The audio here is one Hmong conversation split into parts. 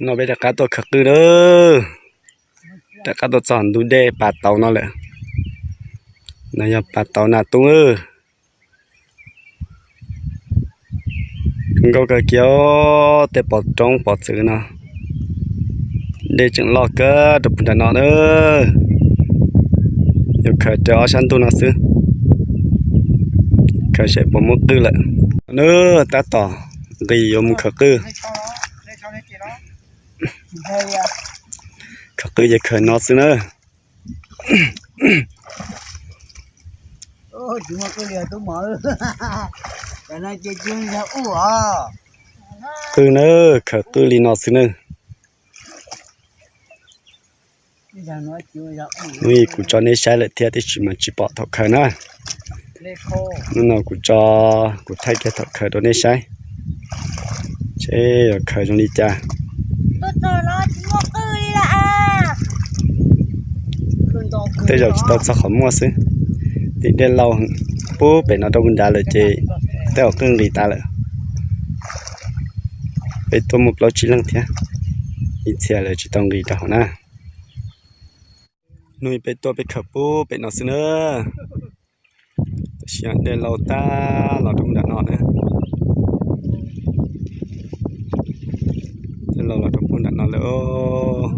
No peb rov qab tuaj khaws qwj na, rov qab tuaj txog ntug dej pas tauv no lawm. No yog pas tauv Nas Tub. Nkauj kawg kiag, tej pov roob pov txwv no, dej tseem loj kawg rau puag nram no na. Yuav khaws raws ob sab ntug no xwb, khaws seb puas muaj qwj lawm na. Tab tom nqis yuav mus khaws qwj. Khaws qwj ces khaws no xwb na. Qwj na, khaws qwj li no xwb na. Hnub ib kuv tso nej saib lawm thiab tiam sis mas tsis pom thaum khaws na. Hnub no kuv tso, kuv thaij kiag thaum khaws rau nej saib, seb yuav khaws zoo li cas. Tej zaum tsis tau txog qhov muaj xwb, tim dej laus pub pem no rau puag nrad lawm ces tej zaum qwj nqis tas lawm. Peb tuaj muaj plaub tsib leej thiab, ib txhia lawv tsis tau nqis rau hauv na. Hnub ib peb tuaj peb khaws pub pem no xwb na. Tam sim no dej laus tag los rau nram no na. Dej laus los rau pub nram no lawm.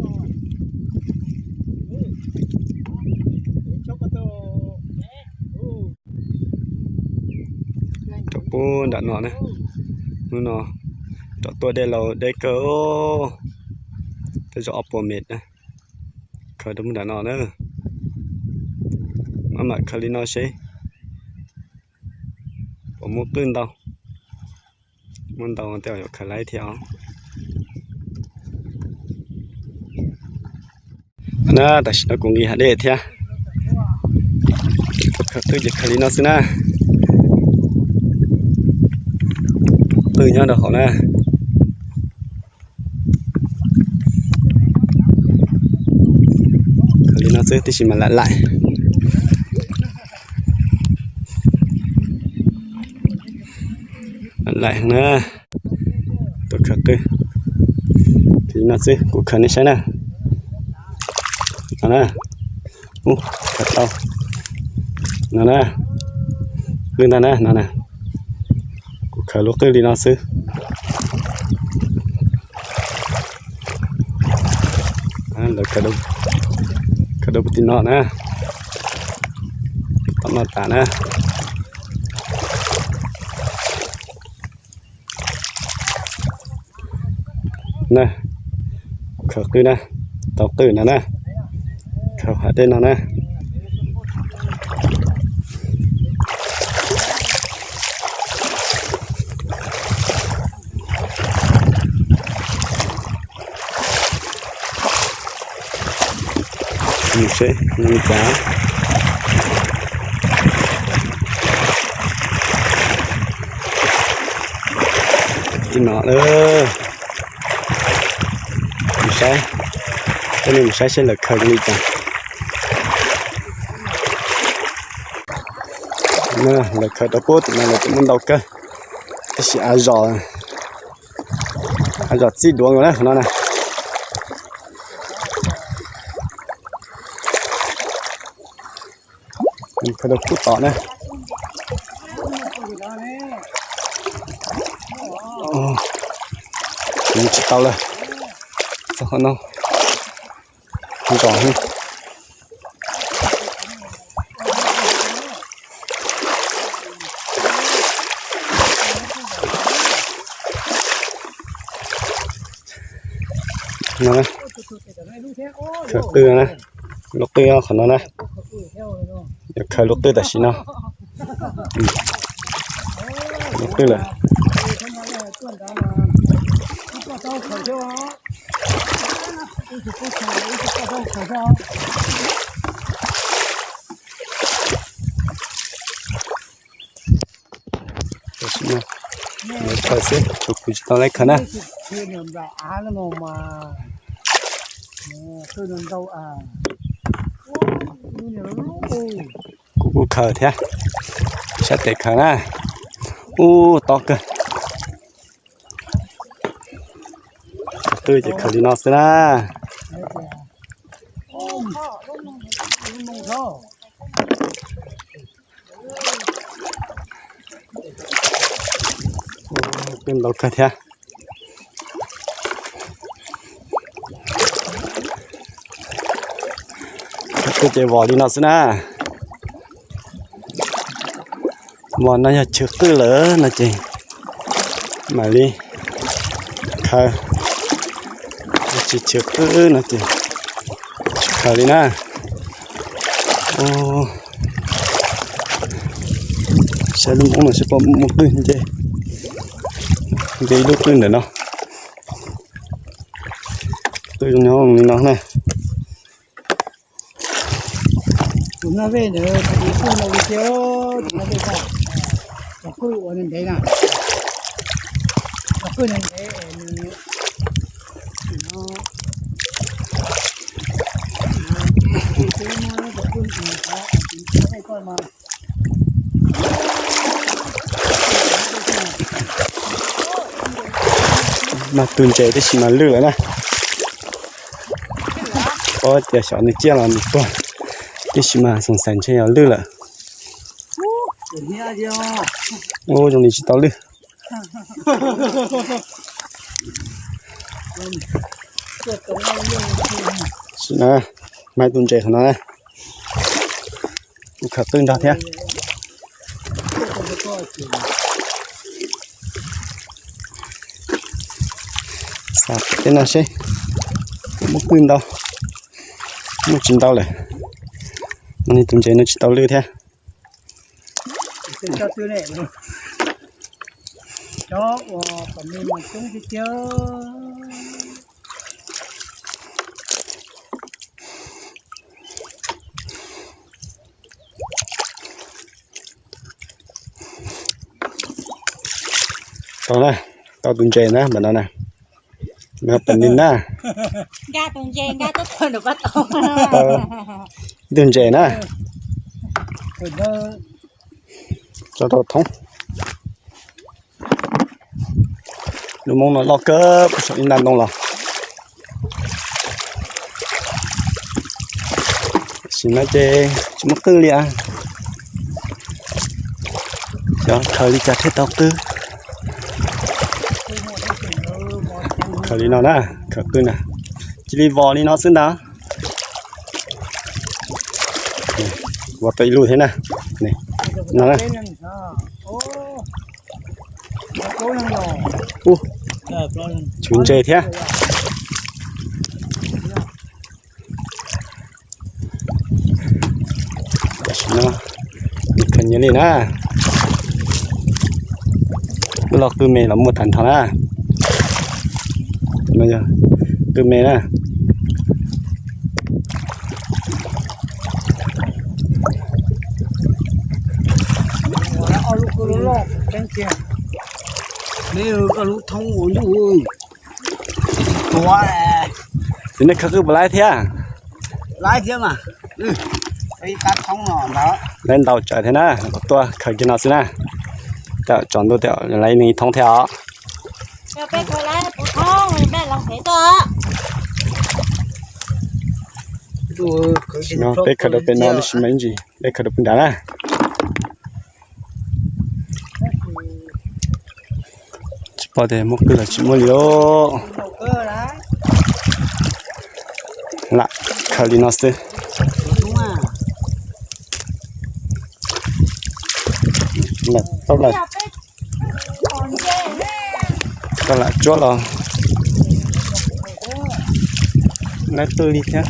Rau pub nram no na. Hnub no rov tuaj dej laus deb kawg, tej zaum ob puas mev na. Khaws rau pub nram no na. Maj mam khaws li no seb puas muaj qwj ntau. Muaj ntau tej zaum yuav khaws laib thiab os. Na, tam sim no kuv nqis hav dej thiab. Khaws qwj ces khaws li no xwb na. Qwj nyob rau hauv na. Khaws li no xwb tiam sis mas lam laim, lam laim na. Tuaj khaws qwj li no xwb, kuv khaws nej saib na. No na, ub, khaws tau. No na, qwj ntag na, no na. Kuv khaws lub qwj li no xwb. Lawv khaws dua puag tim no na, tom no tas na. Na, khaws qwj na, tau qwj no na, khaws hav dej no na. Mus seb li cas. Tim no lawm. Mus saib, coj nej mus saib seb lawv khaws li cas. Lawv khaws rau pub tim no lawv tseem muaj ntau kawg, tab sis av zom, av zom txij duav nkaus na qhov no na. Khaws rau pub tom na. Mus tsis tau lawm, txog qhov no, zom heev. No, khaws qwj na, lub qwj qhov no na, yuav khaws lub qwj tam sim no. Lub qwj lawm. Tam sim no lawv khaws xwb, kuv tsis tau lawv khaws na. Kuv kuj khaws thiab, sab tes khaws na. Ub, tob kawg. qwj ces khaws li no xwb na. Qwj ntau kawg thiab. Qwj ces vos li no xwb na. Vos no yog chwv qwj lawm no ces mam li khaws, tsis chwv qwj no ces tsis khaws li na. Saib lub moob no saib puas muaj qwj nce, nce ib lub qwj ntawm no. Qwj zoo li no na. Tus naj vej ntawd tus kuj ntau li tiag, tus naj vej ko, tus kuj ua ntev na, tus kuj ntev ntev nws no, tus kuj tus naj vej ko mas. Mas tus ntses tab sis mas lwj lawm na. Paub tias xyov nws ciaj los nws tuag, tab sis mas xoom xaiv ntshe yog lwj lawm. Ub, zoo li tsis tau lwj. Sim na, mas tus ntses qhov no na, kuv khaws qwj nrog thiab. Xav tej no seb muaj qwj ntau, muaj tsis ntau lawm. Tus ntses no tsis tau lwj thiab. Tau na, tau tus ntses na, ntawm no na. Nws pem li na. Ib tug ntses na. Tso rau thoob. Lub moob no loj kawg, puag saum ib nta ntoo los. Sim no ces tsis muaj qwj li as. Xyov khaws li cas thiaj tau qwj. Khaws li no na, khaws qwj na. Cia li vos li no xwb ntag. Vos tau ib lub thiab na. No na. Ub, tswv ntses thiab. Tam sim no nws khaws nyias li na. Wb los qwj me los muaj tag nrho na. No yog qwj me na. Ces nej khaws qwj puas laib thiab? Laib ntau tsawv thiab na, tuaj khaws kiag no xwb na. Tsom ntuj tias laib ib leeg ib thoob thiab os. Peb khaws rau pem no tab sis mas ib ntsis peb khaws rau pem nrad na. Tsis paub tias muaj qwj los tsis muaj li os. Lam khaws li no xwb. Koj lam tsuab los laib qwj li thiab.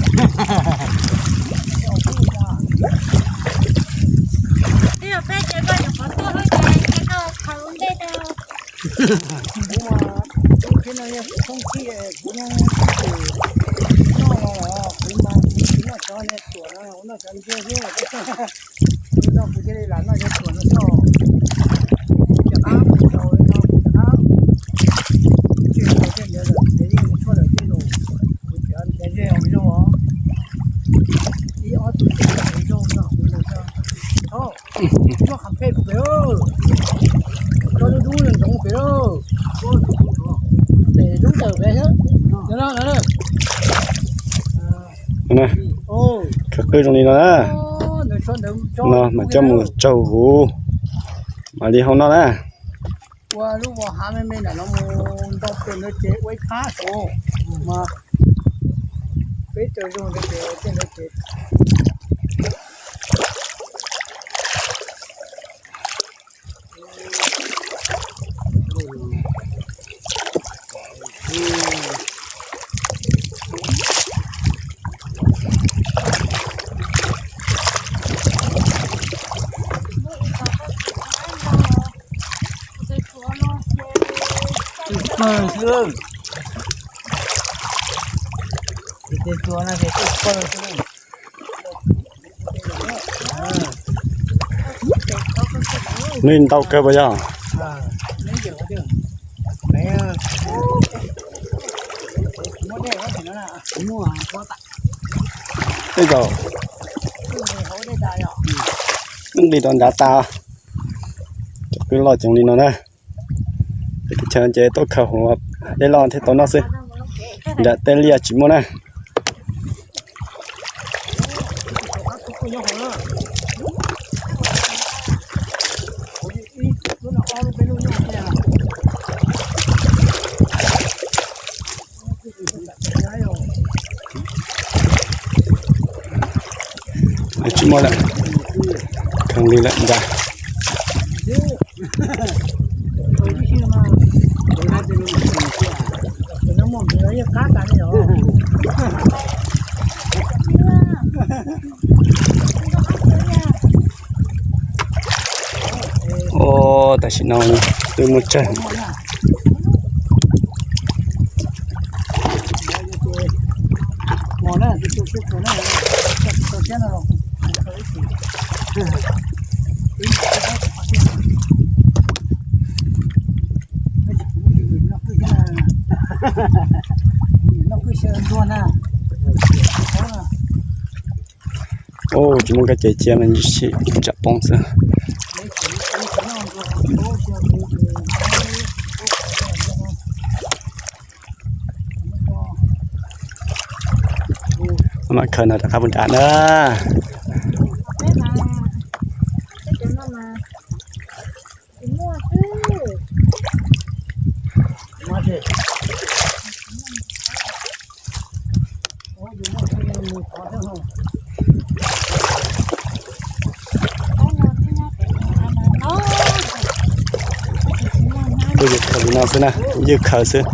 Pem lub ntawm pem xwb. Khaws qwj zoo li no na. No mas coj mus tsaug huv mam li hau noj na. Nws ntau kawg puas yog? Tej zaum nqis rau nrad tas. Cov qwj loj coob li no na. Peb teb chaws ces tuaj khaws hauv dej loj thiaj tau noj xwb. Nram tej liaj tsis muaj na. Tsis muaj lawm, kheev li lawm ntag. Ua tam sim no twb muaj tsawg. Ua tsis muaj kab ces cia me ntsis sim tsam poob xwb. Mam khaws no rov qab mus nram na. Kuj yog khaws li no xwb na, ywj khaws xwb.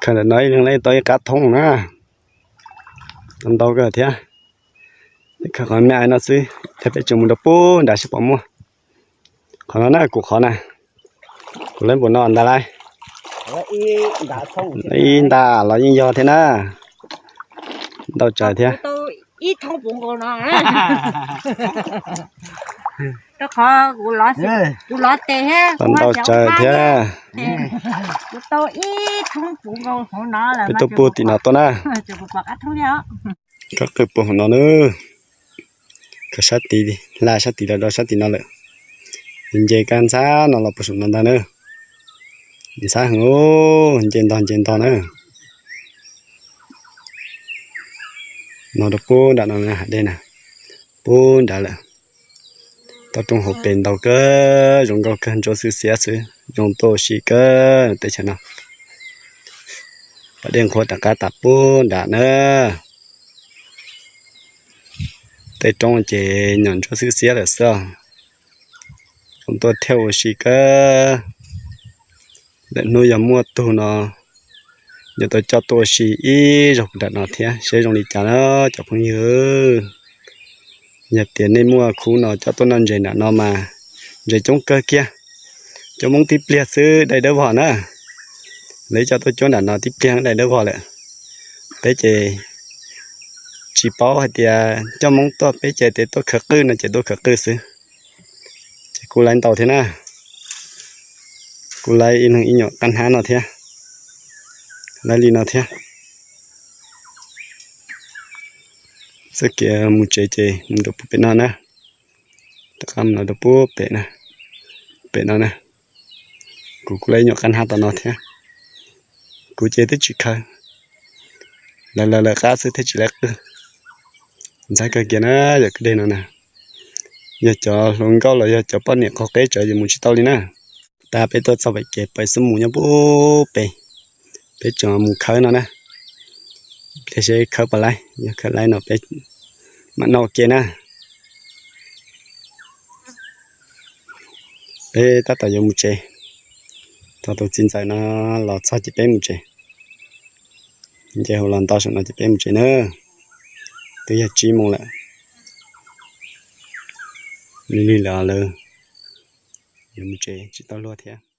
Khaws ntawm no ib leeg tau ib qab thoob na. Tau ntau kawg thiab. Khaws qhov me no xwb thiab peb tseem mus rau pub nrad seb puas muaj. Qhov no na, kuv qhov na, kuv lawv npaum no ntag lauj. Ib nta los yeej yog thiab na. Ntau tsawg thiab. Ib thoob puv nkaus no. Rau qhov kuv los tes thiab. Ntau tsawg thiab. Kuv tau ib thoob puv nkaus hauv no lawm. Peb tuaj pug tim no tuaj na. Koj qwj puag hauv no na. Khaws sab tid, hla sab tid los rau sab tim no lawm. Nce kab ntxhab no los puag saum no ntag na. Ntxhab heev, nce ntog nce ntog na. No rau pub nram no hav dej na, pub nrad lawm. Toj roob hauv pes ntau kawg, zoo nkauj kawg, ntsuab xwb xiab xwb, zoo tuaj ua si kawg teb chaws no. Pas dej nqhuab rov qab tas pub nrad na. Tej roob ces nyuam ntsuab xwb xiab lawm xwb os. Zoo tuaj thiab ua si kawg. Lwm hnub yog muaj tug no yuav tau coj tuaj ua si ib zaug nram no thiab seb zoo li cas na cov phooj ywg. Yog tias nej muaj khub no coj tuaj noj ntses nram no mas ntses coob kawg kiag. Cov Hmoob tib pliag xwb dai dawb vog na. Lawv coj tuaj cuab nram no tib pliag dai dawb vog lawm. Peb ces tsis paub hais tias coj Hmoob tuaj peb ces tias tuaj khawv qwj no ces tuaj khawv qwj xwb. Ces kuj laib ntau thiab na, kuj laib ib leeg ib nyuam qab hnab no thiab, laib li no thiab. Txoj kev mus tsev ces mus rau pem no na, rov qab mus no rau pem na, pem no na. Kuv kuj laib ib nyuam qab hnab tom no thiab. Kuv ces twb tsis khawv, lawv lawv lawv qab xwb thiaj tsis laib qwj. Ntxhab kawg kiag na, yog kwj deg no na, yog cov hluas nkauj los yog cov poj niam qaug qeb tsawv ces mus tsis tau li na. Tab peb tuaj txog pem kev pais xub mus nyob pub pem, peb tseem mus khawb no na. Pliag seb khawb puas laib, yog khawb laib no peb mam noj ua ke na. Peb tab tom yuav mus tsev, txog tus txiv ntxawm no los txog ces peb mus tsev. Nce hauv los nto saum no ces peb mus tsev na. Twb yog tsib moos lawm, lig lig lawm lawv yuav mus tsev tsis tau luag thiab.